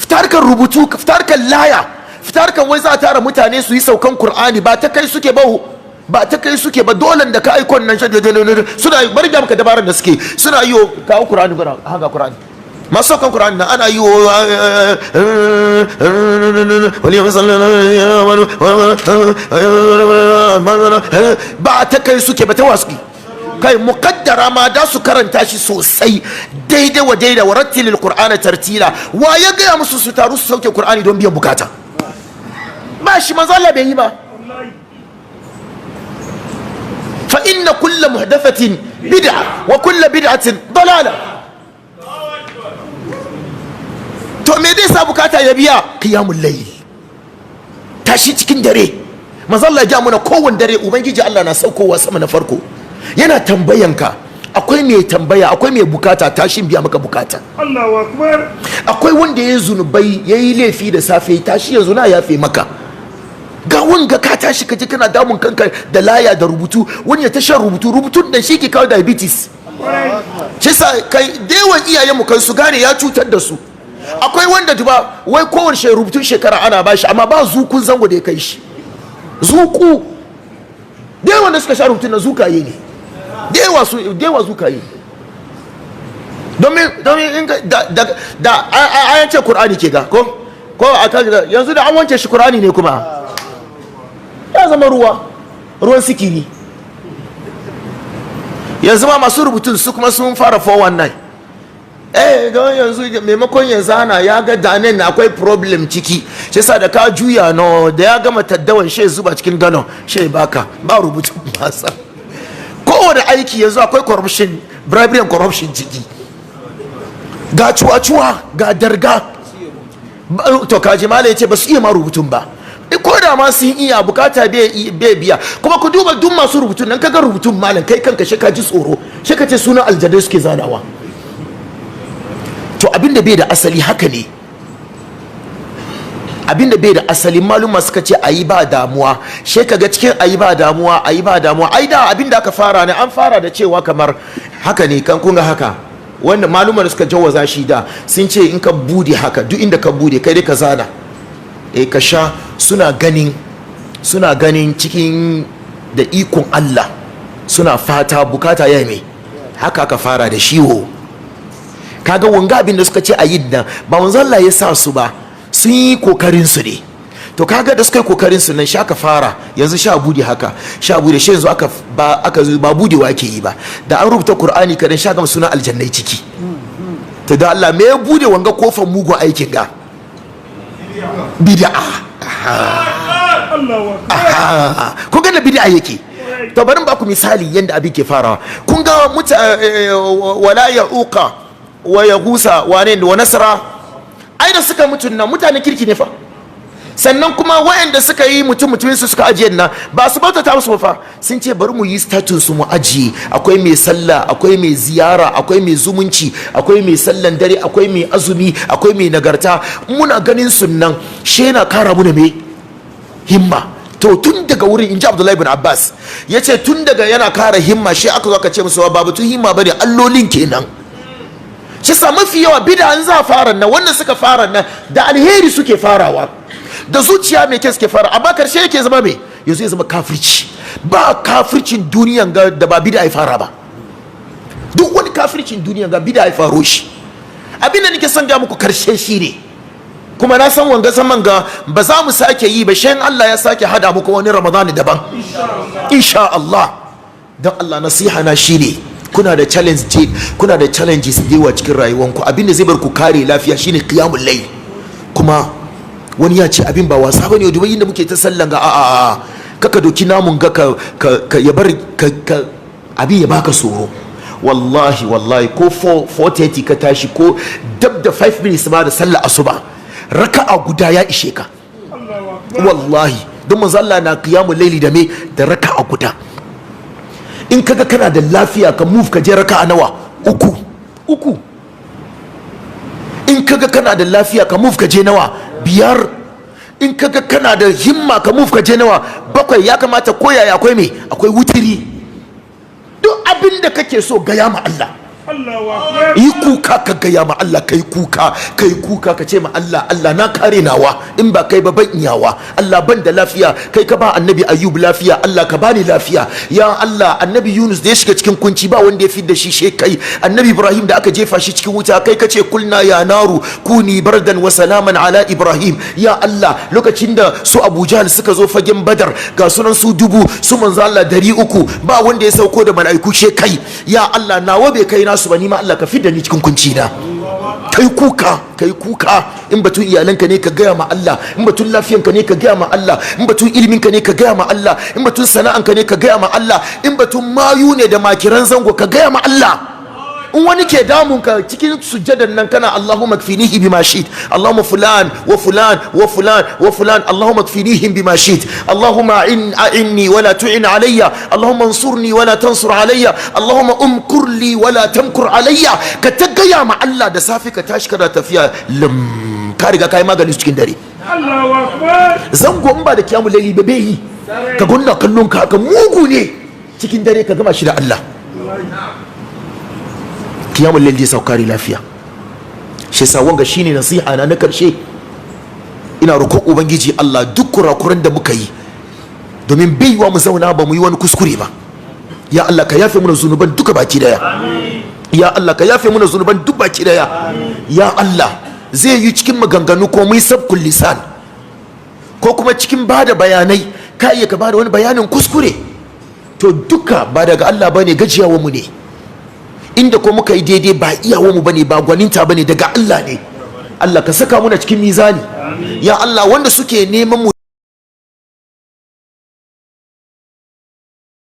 Fitarkan rubutu, fitarkan laya, fitarkan wai za a tara mutane su yi saukan Qur'ani, ba ta kai suke ba, ba ta kai suke ba. Dole da ka aikon nan suna bari da maka dabarar da suke suna yi. Kawo Qur'ani gura haka, Qur'ani masu saukan Qur'ani na ana yi ba ta kai suke ba, ta wasu kai. Mukaddara ma da su karanta shi sosai daidai wa daida wa rattilil Qur'ana tartila. Wa ya gaya musu su taru su sauke Qur'ani don biyan bukata? Ba shi, manzo Allah bai yi ba. Fa inna kulla muhdathatin bid'a wa kulla bid'atin dalala. To me zai sa bukata ya biya? Qiyamul layl, tashi cikin dare. Manzo Allah ya muna kowanne dare Ubangiji Allah na saukowa sama na farko, yana tambayanka, akwai mai tambaya, akwai mai bukata, tashin biya maka bukata. Allahu akbar. Akwai wanda ya zunubai, ya yi laifi da safe, tashi yanzu na yafe maka. Ga wanga ka tashi ka je kana damun kanka da laya da rubutu. Wani ya ta shan rubutu, rubutun da shi ke kawo diabetes. Shi sa kai dewan iyayenmu kan su gane ya cutar da su. Akwai wanda duba wai kowane rubutun shekara ana bashi, amma ba zukun zango da ya kai shi zuku. Dewan da suka sha rubutun na zukaye ne, dewa su dewa zukaye. Domin in da an ce Qur'ani ke ga ko aka yanzu da an wanke shi Qur'ani ne kuma ya zama ruwa, ruwan sikiri. Yanzu ma masu rubutun su kuma sun fara 419. Don yanzu maimakon yanzu ana ya ga danen akwai problem ciki, shi sa da ka juya no da ya gama taddawan shi zuba cikin galon shi baka ba rubutun masa. Kowane aiki yanzu akwai corruption, bribery and corruption ciki. Ga cuwa-cuwa, ga darga. To kaji mala ya ce ba su iya ma rubutun ba. Ko da ma sun iya, bukata bai biya. Kuma ku duba duk masu rubutun nan, kaga rubutun malam, kai kanka shi ka ji tsoro, shi ka ce sunan aljadai suke zanawa. To abinda bai da asali haka ne, abinda bai da asali maluma suka ce ayi ba damuwa. She kaga cikin ayi ba damuwa, ayi ba damuwa. Ai da abinda aka fara ne, an fara da cewa kamar haka ne kan kunga haka. Wanda maluma da suka jawaza shi da sun ce in ka bude haka, duk inda ka bude kai dai ka zana, ka sha. Suna ganin cikin da ikon Allah suna fata bukata ya mai. Haka aka fara da shiwo. Kaga wanga abin da suka ce a yi nan ba manzo Allah ya sa su ba, sun yi kokarin su ne. To kaga da suka yi kokarin su nan sha ka fara yanzu sha bude haka, sha bude shi. Yanzu aka ba aka ba budewa ake yi ba. Da an rubuta Qur'ani kadan sha gama sunan aljannai ciki. To da Allah me ya bude wanga kofar mugun aikin ga bid'a? Kun ga da bid'a yake. To bari ba ku misali yanda abin ke farawa. Kun ga muta wala ya'uqa wa yagusa wane wa nasra, ai da suka mutun nan mutanen kirki ne fa. Sannan kuma wayanda suka yi mutum mutumin su suka ajiye nan ba su bautata musu fa, sun ce bari mu yi status su mu ajiye. Akwai mai sallah, akwai mai ziyara, akwai mai zumunci, akwai mai sallan dare, akwai mai azumi, akwai mai nagarta. Muna ganin sunnan she yana kara muna me himma. To tun daga wurin, inji Abdullahi bin Abbas ya ce tun daga yana kara himma shi aka zo aka ce musu ba batun himma bane, allolin kenan. Shi sa mafi yawa bid'a an za fara nan, wannan suka fara nan da alheri suke farawa, da zuciya mai kyau suke fara, amma karshe yake zama mai yanzu ya zama kafirci. Ba kafircin duniyan ga da ba bid'a ya fara ba. Duk wani kafircin duniyan ga bid'a ya faro shi. Abin da nake son ga muku karshe shi ne, kuma na san wanga zaman ga ba za mu sake yi ba shan Allah ya sake hada muku wani Ramadani daban insha Allah. Don Allah nasiha na shine kuna da challenge, kuna da challenges da yawa cikin rayuwanku. Abin da zai bar ku kare lafiya shine qiyamul layl. Kuma wani ya ce abin ba wasa bane, dubai inda muke ta sallan ga. A kaka doki namun ga ka ya bar ka abin ya baka tsoro. Wallahi wallahi, ko 4:30 ka tashi, ko dab da 5 minutes ma da sallah asuba, raka'a guda ya ishe ka wallahi. Don manzo Allah na qiyamul laili da me? Da raka'a guda. In kaga kana da lafiya ka move ka je raka'a nawa? Uku, uku. In kaga kana da lafiya ka move ka je nawa? Biyar. In kaga kana da himma ka move ka je nawa? Bakwai. Ya kamata koyaya akwai me? Akwai wutiri. Duk abin da kake so gaya ma Allah. Allahu akbar. Yi kuka, ka gaya ma Allah, kai kuka, kai kuka, ka ce ma Allah, "Allah, na kare nawa, in ba kai ba ban iyawa. Allah, ban da lafiya, kai ka ba Annabi Ayyub lafiya, Allah ka bani lafiya. Ya Allah, Annabi Yunus da ya shiga cikin kunci, ba wanda ya fidda shi she kai. Annabi Ibrahim da aka jefa shi cikin wuta, kai kace قلنا يا نار كوني بردا وسلاما على إبراهيم. Ya Allah, lokacin da su Abu Jahl suka zo fagen Badar, ga sunan su 1000, su manzo Allah 300, ba wanda ya sauko da mala'iku she kai. Ya Allah, nawa bai kai nasu ba, ni ma Allah ka fidda ni cikin kunci na." Kai kuka, kai kuka. In batun iyalanka ne, ka gaya ma Allah. In batun lafiyanka ne, ka gaya ma Allah. In batun iliminka ne, ka gaya ma Allah. In batun sana'anka ne, ka gaya ma Allah. In batun mayu ne da makiran zango, ka gaya ma Allah. In wani ke damun ka, cikin sujjadan nan kana اللهم اكفنيه بما شئت، اللهم فلان وفلان وفلان وفلان، اللهم اكفنيهم بما شئت، اللهم أعني ولا تعن علي، اللهم انصرني ولا تنصر علي، اللهم امكر لي ولا تمكر علي. Ka ta gaya ma Allah. Da safe ka tashi kana tafiya lim, ka riga ka yi magani cikin dare. Allahu akbar. Zango in ba da kiyamu laili ba bai yi. Ka gunna kallon ka haka, mugu ne, cikin dare ka gama shi da Allah. Kiyamul laili zai saukari lafiya. Shi yasa wanga shine nasiha na na karshe. Ina roƙon Ubangiji Allah, duk kurakuran da muka yi, domin bai yiwa mu zauna ba mu yi wani kuskure ba, ya Allah ka yafe mana zunuban duka baki daya. Ya Allah, ka yafe mana zunuban duk baki daya. Ya Allah, zai yi cikin maganganu ko mu yi سبق اللسان, ko kuma cikin bada bayanai ka iya ka bada wani bayanin kuskure, to duka ba daga Allah bane, gajiyawa mu ne. Inda ko muka yi daidai, ba iyawa mu bane, ba gwaninta bane, daga Allah ne. Allah ka saka muna cikin mizani. Ya Allah, wanda suke neman mu